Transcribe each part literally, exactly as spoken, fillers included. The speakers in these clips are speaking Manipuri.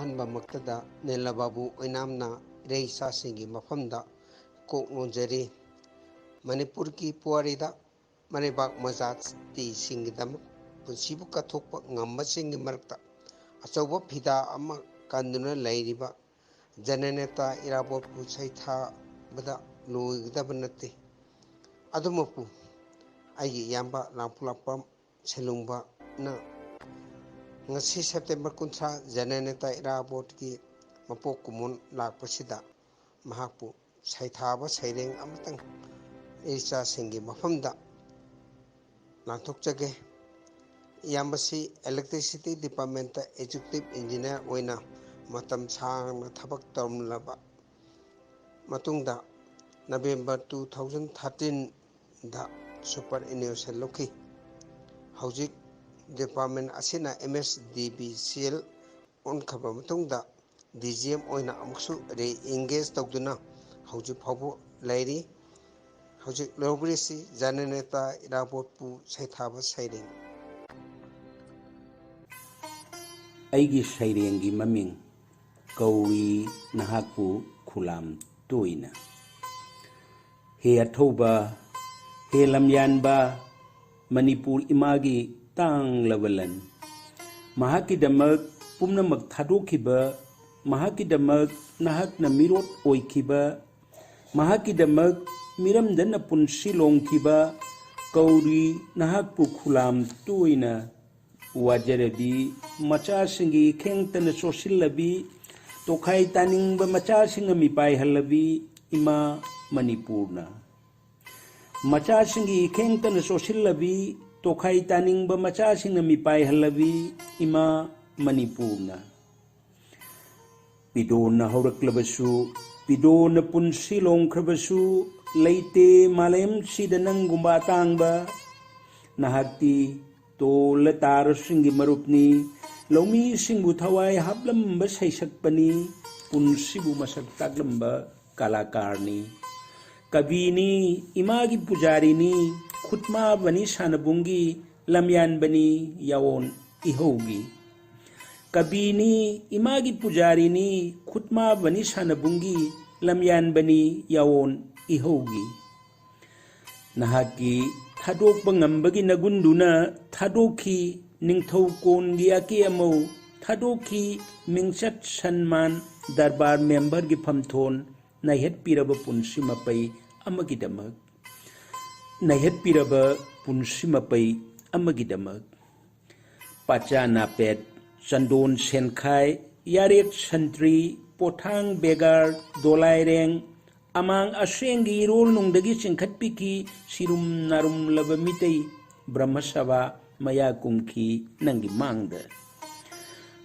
ꯑꯍꯥꯟꯕꯃꯛꯇꯗ ꯅꯤꯂꯕꯥꯕꯨ ꯑꯣꯏꯅꯥꯝꯅ ꯏꯔꯩ ꯏꯆꯥꯁꯤꯡꯒꯤ ꯃꯐꯝꯗ ꯀꯣꯛ ꯅꯣꯟꯖꯔꯤ꯫ ꯃꯅꯤꯄꯨꯔꯒꯤ ꯄꯨꯋꯥꯔꯤꯗ ꯃꯔꯩꯕꯥꯛ ꯃꯖꯥꯇꯤꯁꯤꯡꯒꯤꯗꯃꯛ ꯄꯨꯟꯁꯤꯕꯨ ꯀꯠꯊꯣꯛꯄ ꯉꯝꯕꯁꯤꯡꯒꯤ ꯃꯔꯛꯇ ꯑꯆꯧꯕ ꯐꯤꯗꯥ ꯑꯃ ꯀꯟꯗꯨꯅ ꯂꯩꯔꯤꯕ ꯖꯅꯅꯦꯇꯥ ꯏꯔꯥꯕꯣꯠꯄꯨ ꯁꯩꯊꯥꯕꯗ ꯂꯣꯏꯒꯗꯕ ꯅꯠꯇꯦ꯫ ꯑꯗꯨꯃꯛꯄꯨ ꯑꯩꯒꯤ ꯏꯌꯥꯝꯕ ꯂꯥꯡꯄꯣꯛꯂꯥꯛꯄꯝ ꯁꯦꯂꯨꯡꯕꯅ ꯉꯁꯤ ꯁꯦꯞꯇꯦꯝꯕꯔ ꯀꯨꯟꯊ꯭ꯔꯥ ꯖꯅꯅꯦꯇꯥ ꯏꯔꯥꯕꯣꯠꯀꯤ ꯃꯄꯣꯛ ꯀꯨꯝꯑꯣꯟ ꯂꯥꯛꯄꯁꯤꯗ ꯃꯍꯥꯛꯄꯨ ꯁꯩꯊꯥꯕ ꯁꯩꯔꯦꯡ ꯑꯃꯇꯪ ꯏꯆꯥꯁꯤꯡꯒꯤ ꯃꯐꯝꯗ ꯂꯥꯟꯊꯣꯛꯆꯒꯦ꯫ ꯏꯌꯥꯝꯕꯁꯤ Electricity Departmentꯇ Executive Engineer ꯑꯣꯏꯅ ꯃꯇꯝ ꯁꯥꯡꯅ ꯊꯕꯛ ꯇꯧꯔꯝꯂꯕ ꯃꯇꯨꯡꯗ ꯅꯕꯦꯝꯕꯔ two thousand thirteenꯗ superannuation ꯂꯧꯈꯤ꯫ ꯍꯧꯖꯤꯛ department ꯑꯁꯤꯅ MSDBCL ꯑꯣꯟꯈ꯭ꯔꯕ ꯃꯇꯨꯡꯗ DGM ꯑꯣꯏꯅ ꯑꯃꯨꯛꯁꯨ re-engage ꯇꯧꯗꯨꯅ ꯍꯧꯖꯤꯛ ꯐꯥꯎꯕ ꯂꯩꯔꯤ꯫ ꯍꯧꯖꯤꯛ ꯂꯧꯕꯤꯔꯤꯁꯤ ꯖꯅꯅꯦꯇꯥ ꯏꯔꯥꯕꯣꯠꯄꯨ ꯁꯩꯊꯥꯕ ꯁꯩꯔꯦꯡ꯫ ꯑꯩꯒꯤ ꯁꯩꯔꯦꯡꯒꯤ ꯃꯃꯤꯡ ꯀꯧꯏ ꯅꯍꯥꯛꯄꯨ ꯈꯨꯂꯥꯝ ꯇꯣꯏꯅ꯫ ꯍꯦ ꯑꯊꯧꯕ, ꯍꯦ ꯂꯝꯌꯥꯟꯕ, ꯃꯅꯤꯄꯨꯔ ꯏꯃꯥꯒꯤ ꯇꯥꯡꯂꯕ ꯂꯟ꯫ ꯃꯍꯥꯛꯀꯤꯗꯃꯛ ꯄꯨꯝꯅꯃꯛ ꯊꯥꯗꯣꯛꯈꯤꯕ, ꯃꯍꯥꯛꯀꯤꯗꯃꯛ ꯅꯍꯥꯛꯅ ꯃꯤꯔꯣꯠ ꯑꯣꯏꯈꯤꯕ, ꯃꯍꯥꯛꯀꯤꯗꯃꯛ ꯃꯤꯔꯝꯗꯅ ꯄꯨꯟꯁꯤ ꯂꯣꯡꯈꯤꯕ ꯀꯧꯔꯤ ꯅꯍꯥꯛꯄꯨ ꯈꯨꯂꯥꯝ ꯇꯣꯏꯅ꯫ ꯋꯥꯖꯔꯕꯤ ꯃꯆꯥꯁꯤꯡꯒꯤ ꯏꯈꯦꯡꯇꯅ ꯆꯣꯠꯁꯤꯜꯂꯕꯤ, ꯇꯣꯈꯥꯏ ꯇꯥꯅꯤꯡꯕ ꯃꯆꯥꯁꯤꯡꯅ ꯃꯤꯄꯥꯏꯍꯜꯂꯕꯤ ꯏꯃꯥ ꯃꯅꯤꯄꯨꯔꯅ꯫ ꯃꯆꯥꯁꯤꯡꯒꯤ ꯏꯈꯦꯡꯇꯅ ꯆꯣꯠꯁꯤꯜꯂꯕꯤ, ꯇꯣꯈꯥꯏ ꯇꯥꯅꯤꯡꯕ ꯃꯆꯥꯁꯤꯡꯅ ꯃꯤꯄꯥꯏꯍꯜꯂꯕꯤ ꯏꯃꯥ ꯃꯅꯤꯄꯨꯔꯅ꯫ ꯄꯤꯗꯣꯟꯅ ꯍꯧꯔꯛꯂꯕꯁꯨ, ꯄꯤꯗꯣꯟꯅ ꯄꯨꯟꯁꯤ ꯂꯣꯡꯈ꯭ꯔꯕꯁꯨ, ꯂꯩꯇꯦ ꯃꯥꯂꯦꯝꯁꯤꯗ ꯅꯪꯒꯨꯝꯕ ꯑꯇꯥꯡꯕ꯫ ꯅꯍꯥꯛꯇꯤ ꯇꯣꯜꯂ ꯇꯥꯔꯁꯤꯡꯒꯤ ꯃꯔꯨꯞꯅꯤ, ꯂꯧꯃꯤꯁꯤꯡꯕꯨ ꯊꯋꯥꯏ ꯍꯥꯞꯂꯝꯕ ꯁꯩꯁꯛꯄꯅꯤ, ꯄꯨꯟꯁꯤꯕꯨ ꯃꯁꯛ ꯇꯥꯛꯂꯝꯕ ꯀꯂꯥꯀꯥꯔꯅꯤ꯫ ꯀꯕꯤꯅꯤ, ꯏꯃꯥꯒꯤ ꯄꯨꯖꯥꯔꯤꯅꯤ, ꯈꯨꯠꯃꯥꯕꯅꯤ ꯁꯥꯟꯅꯕꯨꯡꯒꯤ, ꯂꯝꯌꯥꯟꯕꯅꯤ ꯌꯥꯑꯣꯟ ꯏꯍꯧꯒꯤ꯫ ꯀꯕꯤꯅꯤ, ꯏꯃꯥꯒꯤ ꯄꯨꯖꯥꯔꯤꯅꯤ, ꯈꯨꯠꯃꯥꯕꯅꯤ ꯁꯥꯟꯅꯕꯨꯡꯒꯤ, ꯂꯝꯌꯥꯟꯕꯅꯤ ꯌꯥꯋꯣꯟ ꯏꯍꯧꯒꯤ꯫ ꯅꯍꯥꯛꯀꯤ ꯊꯥꯗꯣꯛꯄ ꯉꯝꯕꯒꯤ ꯅꯒꯨꯟꯗꯨꯅ ꯊꯥꯗꯣꯛꯈꯤ ꯅꯤꯡꯊꯧ ꯀꯣꯟꯒꯤ ꯑꯀꯦ ꯑꯃꯧ, ꯊꯥꯗꯣꯛꯈꯤ ꯃꯤꯡꯆꯠ ꯁꯟꯃꯥꯟ, ꯗꯔꯕꯥꯔ ꯃꯦꯝꯕꯔꯒꯤ ꯐꯝꯊꯣꯟ, ꯅꯩꯍꯠꯄꯤꯔꯕ ꯄꯨꯟꯁꯤ ꯃꯄꯩ ꯑꯃꯒꯤꯗꯃꯛ, ꯅꯩꯍꯠꯄꯤꯔꯕ ꯄꯨꯟꯁꯤ ꯃꯄꯩ ꯑꯃꯒꯤꯗꯃꯛ꯫ ꯄꯥꯆꯥ ꯅꯥꯄꯦꯠ, ꯆꯟꯗꯣꯟ ꯁꯦꯟꯈꯥꯏ, ꯌꯥꯔꯦꯠ ꯁꯟꯇ꯭ꯔꯤ, ꯄꯣꯊꯥꯡ ꯕꯦꯒꯥꯔ, ꯗꯣꯂꯥꯏꯔꯦꯡ, ꯑꯃꯥꯡ ꯑꯁꯦꯡꯒꯤ ꯏꯔꯣꯜ ꯅꯨꯡꯗꯒꯤ ꯆꯤꯡꯈꯠꯄꯤꯈꯤ ꯁꯤꯔꯨꯝ ꯅꯥꯔꯨꯝꯂꯕ ꯃꯤꯇꯩ ꯕ꯭ꯔꯍ꯭ꯃꯁꯚꯥ ꯃꯌꯥ ꯀꯨꯝꯈꯤ ꯅꯪꯒꯤ ꯃꯥꯡꯗ꯫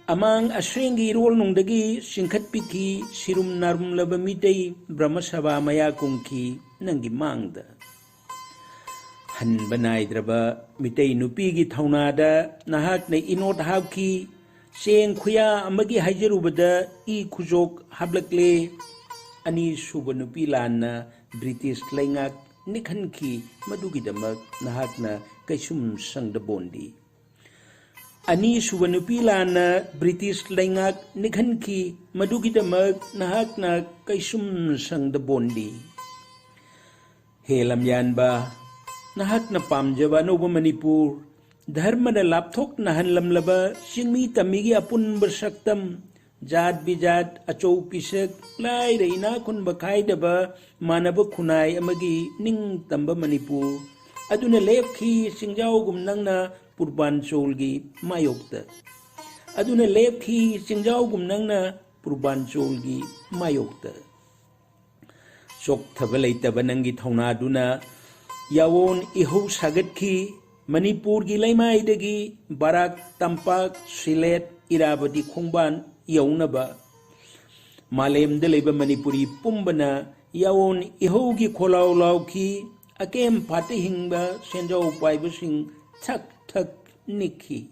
ꯑꯃꯥꯡ ꯑꯁꯦꯡꯒꯤ ꯏꯔꯣꯜ ꯅꯨꯡꯗꯒꯤ ꯆꯤꯡꯈꯠꯄꯤꯈꯤ ꯁꯤꯔꯨꯝ ꯅꯥꯔꯨꯝꯂꯕ ꯃꯤꯇꯩ ꯕ꯭ꯔꯍ꯭ꯃꯁꯚꯥ ꯃꯌꯥ ꯀꯨꯝꯈꯤ ꯅꯪꯒꯤ ꯃꯥꯡꯗ꯫ ꯍꯟꯕ ꯅꯥꯏꯗ꯭ꯔꯕ ꯃꯤꯇꯩ ꯅꯨꯄꯤꯒꯤ ꯊꯧꯅꯥꯗ ꯅꯍꯥꯛꯅ ꯏꯅꯣꯠ ꯍꯥꯞꯈꯤ꯫ ꯆꯦꯡ ꯈꯨꯌꯥ ꯑꯃꯒꯤ ꯍꯥꯏꯖꯔꯨꯕꯗ ꯏ ꯈꯨꯖꯣꯛ ꯍꯥꯞꯂꯛꯂꯦ꯫ ꯑꯅꯤꯁꯨꯕ ꯅꯨꯄꯤ ꯂꯥꯟꯅ ꯕ꯭ꯔꯤꯇꯤꯁ ꯂꯩꯉꯥꯛ ꯅꯤꯛꯍꯟꯈꯤ꯫ ꯃꯗꯨꯒꯤꯗꯃꯛ ꯅꯍꯥꯛꯅ ꯀꯩꯁꯨꯝ ꯁꯪꯗ ꯕꯣꯟꯗꯤ꯫ ꯑꯅꯤꯁꯨꯕ ꯅꯨꯄꯤ ꯂꯥꯟꯅ ꯕ꯭ꯔꯤꯇꯤꯁ ꯂꯩꯉꯥꯛ ꯅꯤꯛꯍꯟꯈꯤ꯫ ꯃꯗꯨꯒꯤꯗꯃꯛ ꯅꯍꯥꯛꯅ ꯀꯩꯁꯨꯝ ꯁꯪꯗ ꯕꯣꯟꯗꯤ꯫ ꯍꯦ ꯂꯝꯌꯥꯟꯕ, ꯅꯍꯥꯛꯅ ꯄꯥꯝꯖꯕ ꯑꯅꯧꯕ ꯃꯅꯤꯄꯨꯔ, ꯙꯔꯃꯅ ꯂꯥꯞꯊꯣꯛꯅꯍꯟꯂꯝꯂꯕ ꯆꯤꯡꯃꯤ ꯇꯝꯃꯤꯒꯤ ꯑꯄꯨꯟꯕ ꯁꯛꯇꯝ, ꯖꯥꯠ ꯕꯤꯖꯥꯠ, ꯑꯆꯧ ꯄꯤꯁꯛ, ꯂꯥꯏꯔ ꯏꯅꯥꯛ ꯈꯨꯟꯕ ꯈꯥꯏꯗꯕ ꯃꯥꯟꯅꯕ ꯈꯨꯟꯅꯥꯏ ꯑꯃꯒꯤ ꯅꯤꯡꯇꯝꯕ ꯃꯅꯤꯄꯨꯔ ꯑꯗꯨꯅ ꯂꯦꯞꯈꯤ ꯆꯤꯡꯖꯥꯎꯒꯨꯝ ꯅꯪꯅ ꯄꯨꯔꯕꯥꯟꯆꯣꯜꯒꯤ ꯃꯥꯌꯣꯛꯇ꯫ ꯑꯗꯨꯅ ꯂꯦꯞꯈꯤ ꯆꯤꯡꯖꯥꯎꯒꯨꯝ ꯅꯪꯅ ꯄꯨꯔꯕꯥꯟꯆꯣꯜꯒꯤ ꯃꯥꯌꯣꯛꯇ꯫ ꯆꯣꯛꯊꯕ ꯂꯩꯇꯕ ꯅꯪꯒꯤ ꯊꯧꯅꯥꯗꯨꯅ ꯌꯥꯋꯣꯟ ꯏꯍꯧ ꯁꯥꯒꯠꯈꯤ꯫ ꯃꯅꯤꯄꯨꯔꯒꯤ ꯂꯩꯃꯥꯏꯗꯒꯤ ꯕꯔꯥꯛ, ꯇꯝꯄꯥꯛ, ꯁꯤꯂꯦꯠ, ꯏꯔꯥꯕꯗꯤ ꯈꯣꯡꯕꯥꯟ ꯌꯧꯅꯕ ꯃꯥꯂꯦꯝꯗ ꯂꯩꯕ ꯃꯅꯤꯄꯨꯔꯤ ꯄꯨꯝꯕꯅ ꯌꯥꯋꯣꯟ ꯏꯍꯧꯒꯤ ꯈꯣꯜꯂꯥꯎ ꯂꯥꯎꯈꯤ꯫ ꯑꯀꯦꯝ ꯐꯥꯠꯇ ꯍꯤꯡꯕ ꯁꯦꯟꯖꯥꯎ ꯄꯥꯏꯕꯁꯤꯡ ꯊꯛ ꯊꯛ ꯅꯤꯛꯈꯤ꯫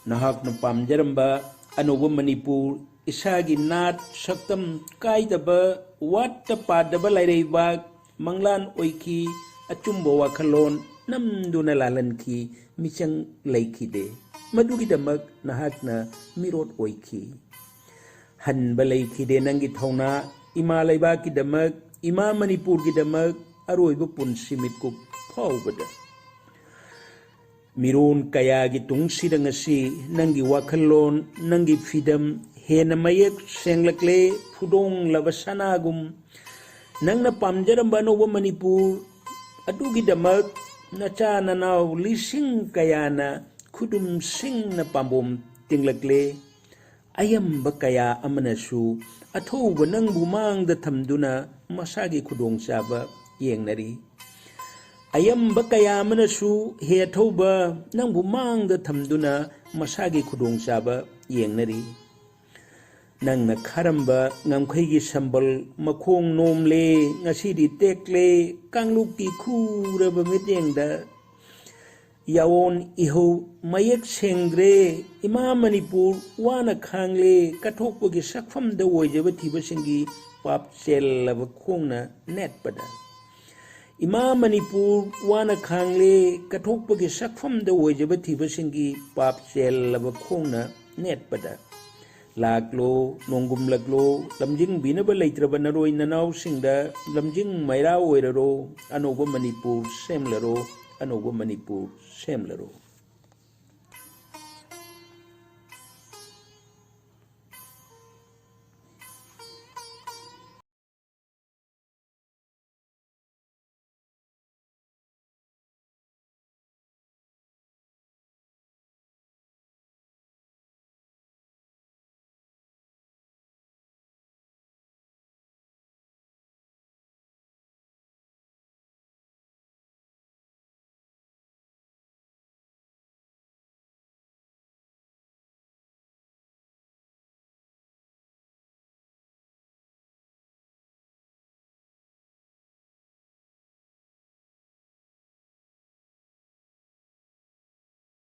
ꯅꯍꯥꯛꯅ ꯄꯥꯝꯖꯔꯝꯕ ꯑꯅꯧꯕ ꯃꯅꯤꯄꯨꯔ, ꯏꯁꯥꯒꯤ ꯅꯥꯠ ꯁꯛꯇꯝ ꯀꯥꯏꯗꯕ, ꯋꯥꯠꯇ ꯄꯥꯗꯕ ꯂꯥꯏꯔꯩꯕꯥꯛ, ꯃꯪꯂꯥꯟ ꯑꯣꯏꯈꯤ꯫ ꯑꯆꯨꯝꯕ ꯋꯥꯈꯜꯂꯣꯟ ꯅꯝꯗꯨꯅ ꯂꯥꯜꯍꯟꯈꯤ, ꯃꯤꯆꯪ ꯂꯩꯈꯤꯗꯦ꯫ ꯃꯗꯨꯒꯤꯗꯃꯛ ꯅꯍꯥꯛꯅ ꯃꯤꯔꯣꯠ ꯑꯣꯏꯈꯤ꯫ ꯍꯟꯕ ꯂꯩꯈꯤꯗꯦ ꯅꯪꯒꯤ ꯊꯧꯅꯥ, ꯏꯃꯥ ꯂꯩꯕꯥꯛꯀꯤꯗꯃꯛ, ꯏꯃꯥ ꯃꯅꯤꯄꯨꯔꯒꯤꯗꯃꯛ ꯑꯔꯣꯏꯕ ꯄꯨꯟꯁꯤ ꯃꯤꯠꯀꯨꯞ ꯐꯥꯎꯕꯗ꯫ ꯃꯤꯔꯣꯟ ꯀꯌꯥꯒꯤ ꯇꯨꯡꯁꯤꯗ ꯉꯁꯤ ꯅꯪꯒꯤ ꯋꯥꯈꯜꯂꯣꯟ, ꯅꯪꯒꯤ ꯐꯤꯗꯝ ꯍꯦꯟꯅ ꯃꯌꯦꯛ ꯁꯦꯡꯂꯛꯂꯦ, ꯐꯨꯗꯣꯡꯂꯕ ꯁꯅꯥꯒꯨꯝ꯫ ꯅꯪꯅ ꯄꯥꯝꯖꯔꯝꯕ ꯑꯅꯧꯕ ꯃꯅꯤꯄꯨꯔ ꯑꯗꯨꯒꯤꯗꯃꯛ ꯅꯆꯥ ꯅꯅꯥꯎ ꯂꯤꯁꯤꯡ ꯀꯌꯥꯅ ꯈꯨꯗꯨꯝꯁꯤꯡꯅ ꯄꯥꯝꯕꯣꯝ ꯇꯤꯡꯂꯛꯂꯦ꯫ ꯑꯌꯝꯕ ꯀꯌꯥ ꯑꯃꯅꯁꯨ ꯑꯊꯧꯕ ꯅꯪꯕꯨ ꯃꯥꯡꯗ ꯊꯝꯗꯨꯅ ꯃꯁꯥꯒꯤ ꯈꯨꯗꯣꯡꯆꯥꯕ ꯌꯦꯡꯅꯔꯤ꯫ ꯑꯌꯝꯕ ꯀꯌꯥ ꯑꯃꯅꯁꯨ ꯍꯦ ꯑꯊꯧꯕ ꯅꯪꯕꯨ ꯃꯥꯡꯗ ꯊꯝꯗꯨꯅ ꯃꯁꯥꯒꯤ ꯈꯨꯗꯣꯡꯆꯥꯕ ꯌꯦꯡꯅꯔꯤ꯫ ꯅꯪꯅ ꯈꯥꯔꯝꯕ ꯉꯝꯈꯩꯒꯤ ꯁꯝꯕꯜ ꯃꯈꯣꯡ ꯅꯣꯝꯂꯦ, ꯉꯁꯤꯗꯤ ꯇꯦꯛꯂꯦ, ꯀꯥꯡꯂꯨꯞꯀꯤ ꯈꯨꯔꯕ ꯃꯤꯠꯌꯦꯡꯗ꯫ ꯌꯥꯑꯣꯟ ꯏꯍꯧ ꯃꯌꯦꯛ ꯁꯦꯡꯗ꯭ꯔꯦ, ꯏꯃꯥ ꯃꯅꯤꯄꯨꯔ ꯋꯥꯅ ꯈꯥꯡꯂꯦ, ꯀꯠꯊꯣꯛꯄꯒꯤ ꯁꯛꯐꯝꯗ ꯑꯣꯏꯖꯕ ꯊꯤꯕꯁꯤꯡꯒꯤ ꯄꯥꯞ ꯆꯦꯜꯂꯕ ꯈꯣꯡꯅ ꯅꯦꯠꯄꯗ꯫ ꯏꯃꯥ ꯃꯅꯤꯄꯨꯔ ꯋꯥꯅ ꯈꯥꯡꯂꯦ, ꯀꯠꯊꯣꯛꯄꯒꯤ ꯁꯛꯐꯝꯗ ꯑꯣꯏꯖꯕ ꯊꯤꯕꯁꯤꯡꯒꯤ ꯄꯥꯞ ꯆꯦꯜꯂꯕ ꯈꯣꯡꯅ ꯅꯦꯠꯄꯗ꯫ ꯂꯥꯛꯂꯣ, ꯅꯣꯡꯒꯨꯝꯂꯛꯂꯣ, ꯂꯝꯖꯤꯡꯕꯤꯅꯕ ꯂꯩꯇ꯭ꯔꯕ ꯅꯔꯣꯏ ꯅꯅꯥꯎꯁꯤꯡꯗ ꯂꯝꯖꯤꯡ ꯃꯩꯔꯥ ꯑꯣꯏꯔꯔꯣ, ꯑꯅꯧꯕ ꯃꯅꯤꯄꯨꯔ ꯁꯦꯝꯂꯔꯣ, ꯑꯅꯧꯕ ꯃꯅꯤꯄꯨꯔ ꯁꯦꯝꯂꯔꯣ꯫